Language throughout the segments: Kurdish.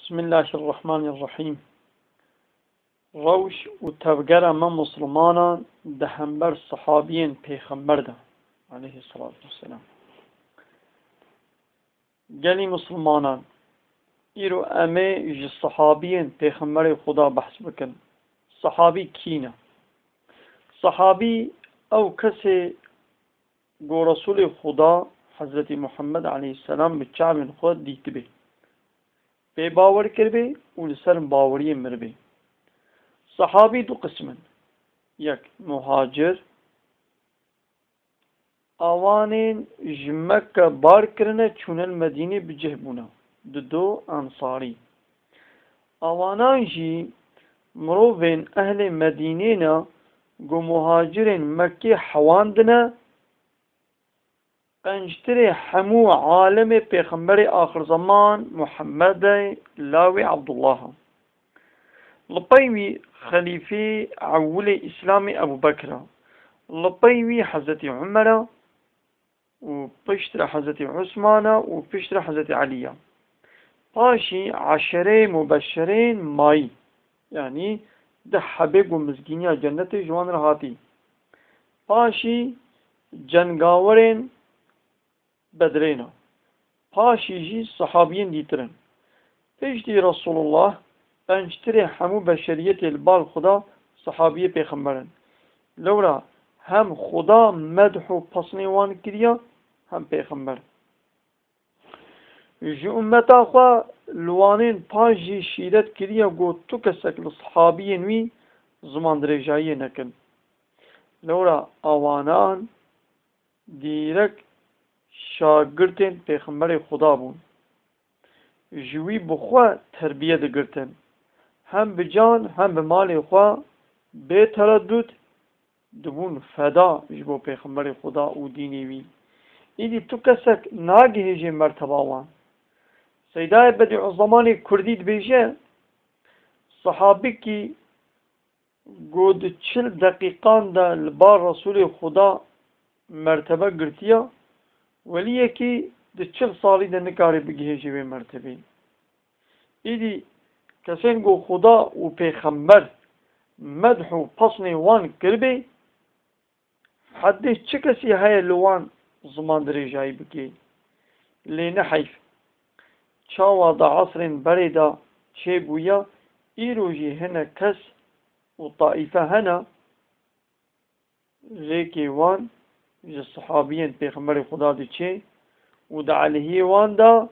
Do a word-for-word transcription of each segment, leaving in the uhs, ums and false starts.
Bismillahirrahmanirrahîm. Rewş û tevgera me Muslimanan di hember sihabiyên Pêxember de, aleyhisselatu vesselam. Gelî Muslimanan, îro em ê ji sihabiyên Pêxemberê Xuda behs bikin. Sihabî kî ne? Sihabî ew kesê ku Resûlê Xuda, Hezretî Muhammed aleyhisselam, bi çavên xwe dîtibê, pê bawer kiribê û li ser baweriyê miribê. Sihabî du qism in. Yek muhacir, awanên ji Mekke bar kirine, çûne li Medînê, bi cih bûne. Dido ensarî. Awanan jî mirovên ehlê Medînê ne, ku muhacirên Mekkê hewandine, qenctirê hemû alemê Pêxemberê axirzeman Muhammedê lawê Abdullah e. Li pey wî xelîfê ewilê Îslamê Ebû Bekr e. Li pey wî Hezretî Umer e û piştre Hezretî Usman e û piştre Hezretî Elî ye. Paşî eşerê mubeşerên mayî, yanî deh hebê ku mizgîniya cennetê ji wan re hatî. Paşî cengawerên Bedrê ne. Paşî jî sihabiyên dîtir in. Piştî Resulullah, qenctirê hemû beşeriyetê li bal Xuda sihabiyê Pêxember in. Lewra hem Xuda medh û pesnê wan kiriye, hem Pêxember. Ji ummeta xwe li wanên paş jî şîret kiriye, got tu kesek li sihabiyên wî zimandirêjayiyê nekin. Lewra awanan dîrek şagirtên Pêxemberê Xuda bûn. Ji wî bi xwe terbiye digirtin. Hem bi can hem bi malê xwe bê tereddût dibûn feda ji bo Pêxemberê Xuda û dînê wî. Îdî tu kesek nagihêjê merteba wan. Seydayê Bedîuzzemanê Kurdî dibêje, Sihabikî ku di çil deqîqan de li bar Resûlê Xuda mertebe girtiya, weliyekî di çil salî de nikare bigihêje wê mertebê. Îdî kesên ku Xuda û Pêxember medh û pesnê wan kiribê, Heddê çi kesî heye li wan zimandirêjayî bike? Lê ne heyf. Çawa di esrên berê de çêbûye, îro jî hinek kes û taîfe hene, rêkê wan ji sihabiyên Pêxemberê Xuda diçe û di aleyhiyê wan de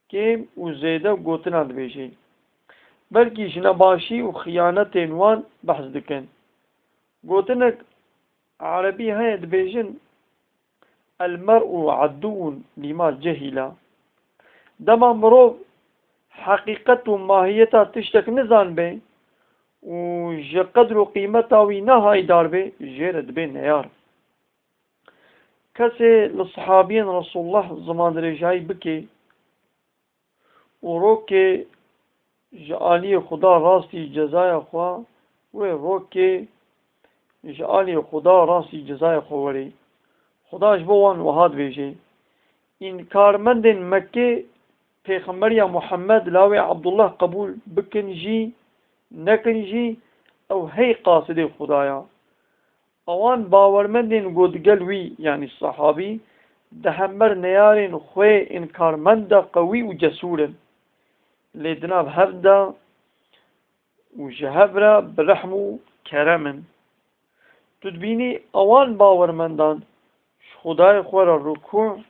kêm û zêde gotina dibêje. Belkî ji nebaşî û xiyanetên wan behs dikin. Gotinek erebî heye, dibêjin, El mer'u aduwwun lima cehila. Dema mirov heqîqet û mahiyeta tiştek nizanbe û ji qedr û qîmeta wî nehayîdar be, jê re dibe neyar. Kesê li sihabiyên Resulullah zimandirêjayî bike û rokê ji aliyê Xuda rastî cezaya xwe, wê rokê ji aliyê Xuda rastî cezaya xwe werê. Xuda ji bo wan wiha dibêje, Înkarmendên Mekkê Pêxemberiya Muhammed lawê Abdullah qebûl bikin jî, nekin jî, ew hey qasidê Xuda ya. Ewan bawermendên ku digel wî, yanî sehabî, di hember neyarên xwe înkarmend de qewî û cesûr in. Lê di nav hev de û ji hev re bi rehm û kerem in. Tu dibînî ewan bawermendan ji Xwedayê xwe re rukû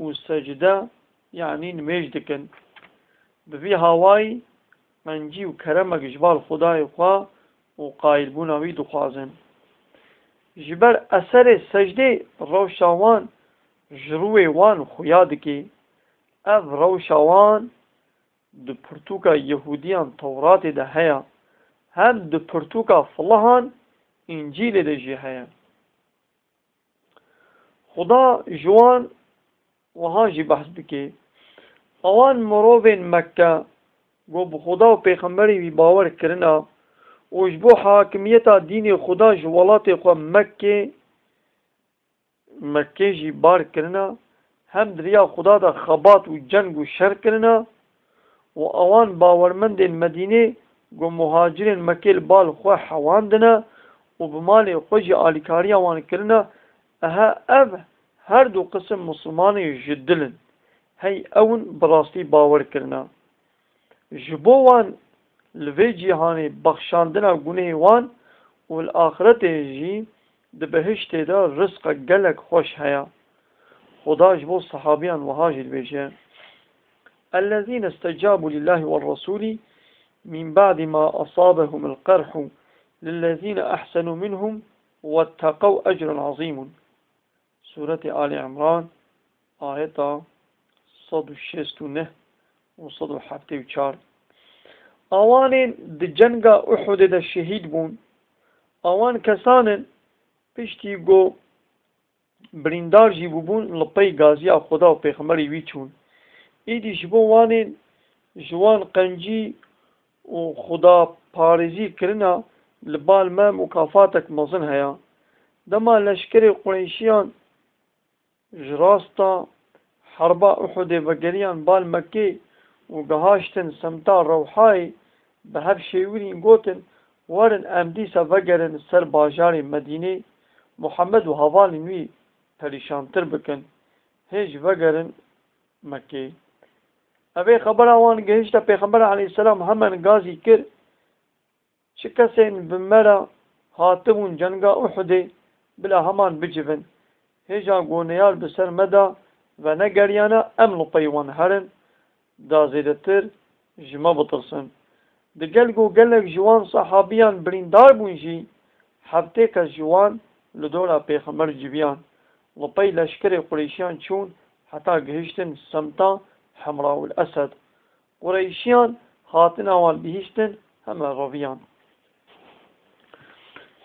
û secde, yanî nimêj dikin. Bi vî hawayî qencî û keremek ji bar Xwedayê xwe û qayilbûna wî dixwazin. Ji ber eserê secdê rewşa wan ji rûyê wan xuya dike. Ev rewşa wan di pirtûka Yehûdiyan Tewratê de heye, hem di pirtûka Filihan Încîlê de jî heye. Xuda ji wan wiha jî behs dike, Ewan mirovên Mekke ku bi Xuda û Pêxemberê wî bawer kirina û ji bo hakimiyeta dînê Xuda ji welatê xwe Mekkê, Mekkê jî bar kirina, hem di riya Xuda de xebat û ceng û şer kirina û ewan bawermendên Medînê ku muhacirên Mekkê li bal xwe hewandine û bi malê xwe jî alîkariya wan kirine, ehe ev her du qisim Mislimanê ji dil in, hey ew in bi rastî bawer kirine. Ji bo wan li vê cîhanê bexşandina gunehê wan û li axretê jî di behiştê de rizqa gelek xweş heye. Xuda ji bo sehabiyan wiha jî dibêje, اَلَّذِينَ اسْتَجَابُوا لِلَّهِ وَالرَّسُولِ مِنْ بَعْدِ مَا أَصَابَهُمُ الْقَرْحُ لِلَّذِينَ أَحْسَنُوا مِنْهُمْ وَاتَّقَوْا أَجْرٌ عَظِيمٌ. Sûretê Alî Îmran, ayeta sed û şêst û neh û sed û heftê û çar. Awanên di cenga Uhudê de şehîd bûn, awan kesan in, piştî ku birîndar jî bûbûn, li pey gaziya Xuda û Pêxemberê wî çûn. Êdî ji bo wanên ji wan qencî û xudaparêzî kirina, li bal me mukafatek mezin heye. Dema leşkerê Qureyşiyan ji rasta herba Uhudê vegeriyan bal Mekkê û gihaştin semta Rewhayê, bi hev şêwirîn gotin, Werin em dîsa vegerin ser bajarê Medînê, Muhammed û hevalên wî perîşantir bikin, hêj vegerin Mekkê. Evê xebera wan gihişte Pêxember aleyhisselam hemen gazî kir, Çi kesên bi me re hatibûn cenga Uhudê, bila heman bicivin. Hêja ku neyar bi ser me de venegeriyane, em li pey wan herin, da zêdetir ji me bitirsin. Digel ku gelek ji wan sehabiyan birîndar bûn jî, heftê kes ji wan li dora Pêxember civiyan. Li pey leşkerê Qureyşiyan çûn heta gihiştin semta Hemrawil Esed. Qureyşiyan hatina wan bihîstin, heme reviyan.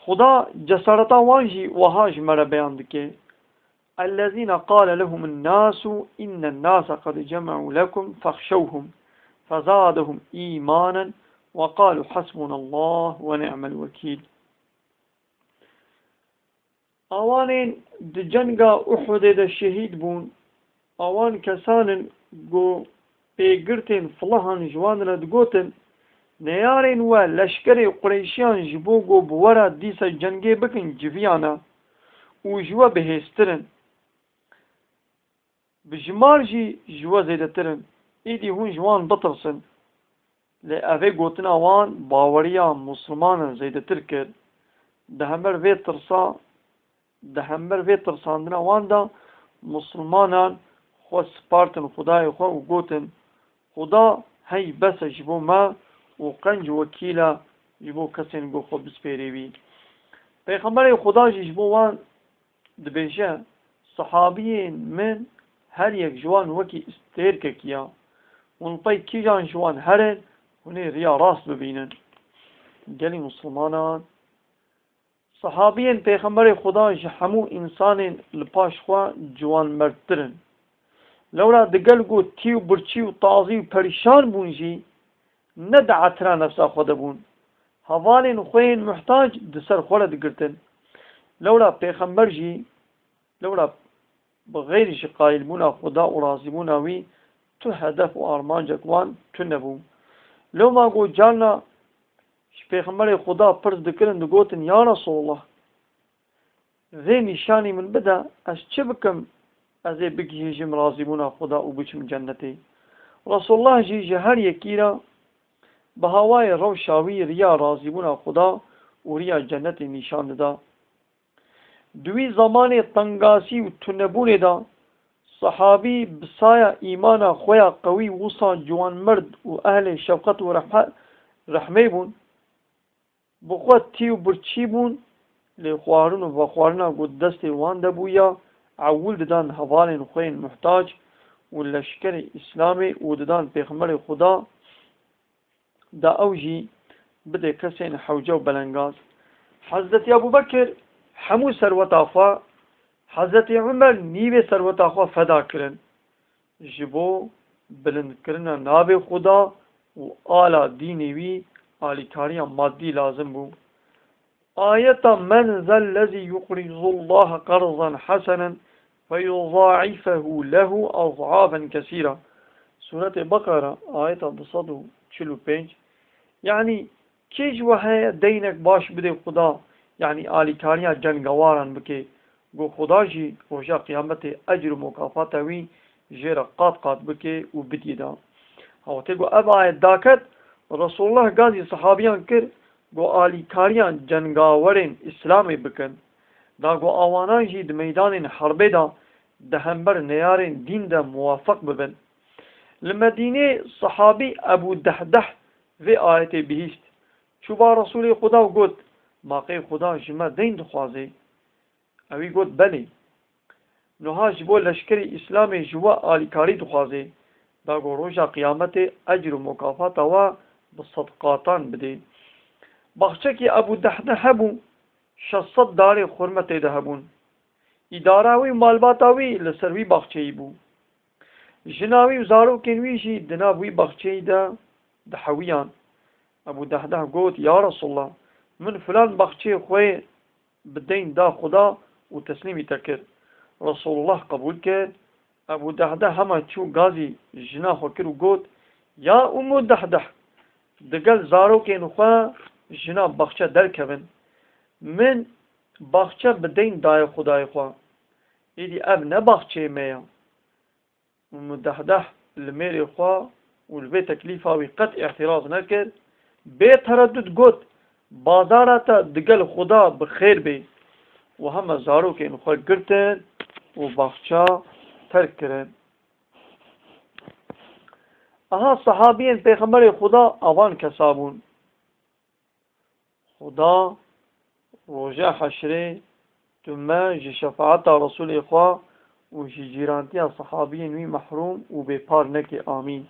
Xuda cesareta wan jî wiha ji me re beyan dike, اَلَّذِينَ قَالَ لَهُمُ النَّاسُ إِنَّ النَّاسَ قَدْ جَمَعُوا لَكُمْ فَاخْشَوْهُمْ فَزَادَهُمْ إِيمَانًا وَقَالُوا حَسْبُنَا اللَّهُ وَنِعْمَ الْوَكِيلُ. Awanên di cenga Uhudê de şehîd bûn, awan kesan in ku pêgirtên filahan ji wan re digotin, Neyarên we leşkerê Qureyşiyan ji bo ku bi we re dîsa cengê bikin civiyane û ji we bihêztir in. Bi jimar jî ji we zêdetir in. Îdî hûn ji wan bitirsin. Lê evê gotina wan baweriya Mislimanan zêdetir kir. Di hember vê tirsa, di hember vê tirsandina wan de Mislimanan xwe spartin Xwedayê xwe û gotin, Xuda hey bes e ji bo me û qenc wekîl e ji bo kesên ku xwe bispêrê wî. Pêxemberê Xuda jî ji bo wan dibêje, Sehabiyên min her yek ji wan wekî stêrkekî ya. Hûn li pey kîjan ji wan herin, hûn ê riya rast bibînin. Gelî Mislimanan, sehabiyên Pêxemberê Xuda ji hemû însanên li paş xwe ciwanmerdtir in. Lewra digel ku tî û birçî û tazî û perîşan bûn jî, ne di etira nefsa xwe de bûn. Hevalên xwe yên muhtac di ser xwe re digirtin. Lewra Pêxember jî, lewra bi xeyr ji qayilbûna Xuda û razîbûna wî tu hedef û armancek wan tune bû. Lewma ku carna ji Pêxemberê Xuda pirs dikirin, digotin, Ya Resulullah, vê nîşanî min bide, ez çi bikim, ez ê bigihîjim razîbûna Xuda û biçim cennetê? Resulullah jî ji her yekî re bi hawayê rewşa wî riya razîbûna Xuda û riya cennetê nîşan dida. Di wî zemanê tengasî û tunebûnê de, sehabî bi saya îmana xwe ya qewî wisa ciwanmerd û ehlê şefqet û rehme-, rehmê bûn. Bi xwe tî û birçî bûn, lê xwarin û vexwarina ku destê wan de bûya, ewil didan hevalên xwe yên muhtac û leşkerê Îslamê û didan Pêxemberê Xuda da ew jî bide kesên hewce û belengaz. Hezretî Ebû Bekir hemû serweta xwe, Hezretî Umer nîvê serweta xwe feda kirin. Ji bo bilindkirina navê Xuda û ala dînê wî alîkariya madî lazim bû. Ayeta "Men zellezî yuqrizullaha qerzan hesenen feyuzaîfehu lehu az'afen kesîra." Sûretê Beqera, ayeta du sed û çil û pênc, yanî kê ji we heye deynek baş bidê Xuda, yanî alîkariya cengewaran bike, ku Xuda jî roja qiyametê ecr û mukafata wî jê re qat qat bike û bidiyê de. Hewatê ku ev ayet daket, Resulullah gazî sehabiyan kir, ku alîkariya cengawerên Îslamê bikin. Da ku awanan jî di meydanên herbê de di hember neyarên dîn de muwafeq bibin. Li Medînê sehabî Ebû Dehdeh vê ayetê bihîst. Çû ba Resûlê Xuda û got, Ma qey Xuda ji me deyn dixwaze? Ewî got, Belê. Nuha ji bo leşkerî Îslamê ji we alîkarî dixwaze, da ku roja qiyametê ecr û mukafata we bi sedqatan bidê. Baxçekî Ebû Dehdeh hebû, şeş sed darê xurme tê de hebûn. Îdara wî û malbata wî li ser wî baxçeyî bû. Jina wî û zarokên wî jî di nav wî baxçeyî de dihewiyan. Ebû Dehdeh got, Ya Resulallah, min filan baxçeyê xwe bi deyn da Xuda û teslîmî te kir. Resulullah qebûl kir. Ebû Dehdeh hema çû gazî jina xwe kir û got, Ya Ummu Dehdeh, digel zarokên xwe jina baxçe derkevin. Min baxçe bi deyn daye Xudayê xwe. Êdî ev ne baxçeyê me ye. Ummu Dehdeh li mêrê xwe û li vê teklîfa wî qet îtiraz nekir. Bê teredûd got, Bazara te digel Xuda bi xêr bê. Û heme zarokên xwe girtin û baxça terk kirin. Aha sehabiyên Pêxemberê Xuda avan kesa bûn. Xuda roja heşrê tu me ji şefaeta Resûlê xwe û ji cîrantiya sehabiyên wî mehrûm û bêpar neke. Amîn.